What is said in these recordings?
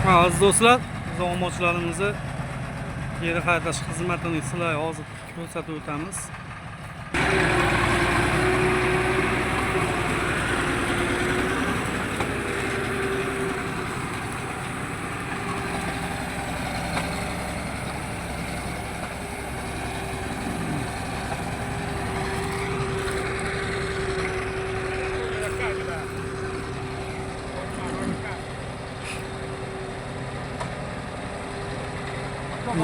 Aziz do'stlar, biz omochlarimizni yer haydash xizmatini sizlarga hozir ko'rsatib o'tamiz.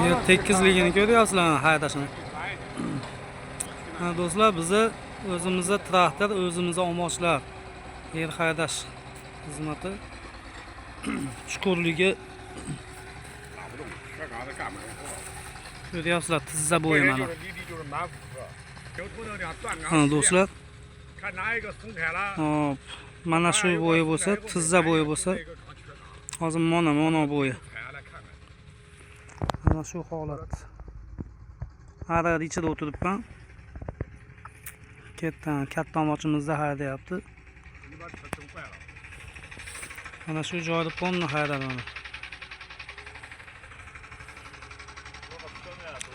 Yer tekizligini ko'ryapsizlar haydashini. Ha do'stlar, bizni o'zimizda traktor, o'zimizda omochlar yer haydash xizmati chuqurligi 打不动，这嘎子干不了。 ko'ryapsizlar, tizza bo'yi 这 mana. 就是离地就是满负荷，有土豆两断 Ha 岗 do'stlar, 看哪一个松开了， hop, mana shu bo'yi bo'lsa, tizza bo'yi bo'lsa, hozir mana bo'yi. 踩下来看看。 Mana shu holat. Ariq ichida o'tiribman. Ketdan katta omochimizda haydayapti. 你把车整坏了。 Mana shu joyda polni haydadi mana.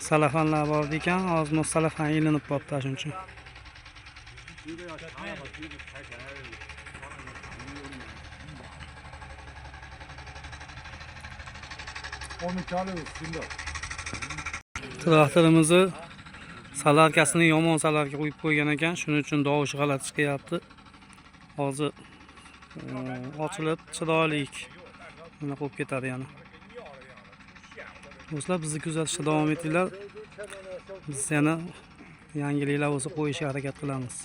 Salafanlar bor ekan, hozir salafan ilinib qolibdi shuning uchun. 一个要长了，把鼻子抬起来，往那个厂里。我们家里有新的。 Traktorimizni salarkasini yomon salarka qo'yib qo'ygan ekan, shuning uchun tovushi g'alati chiqyapti. Hozir ochilib chiroyli nima qo'yib ketadi yana. Do'stlar, bizni kuzatishda davom etinglar. Biz yana yangiliklar bo'lsa qo'yishga harakat qilamiz.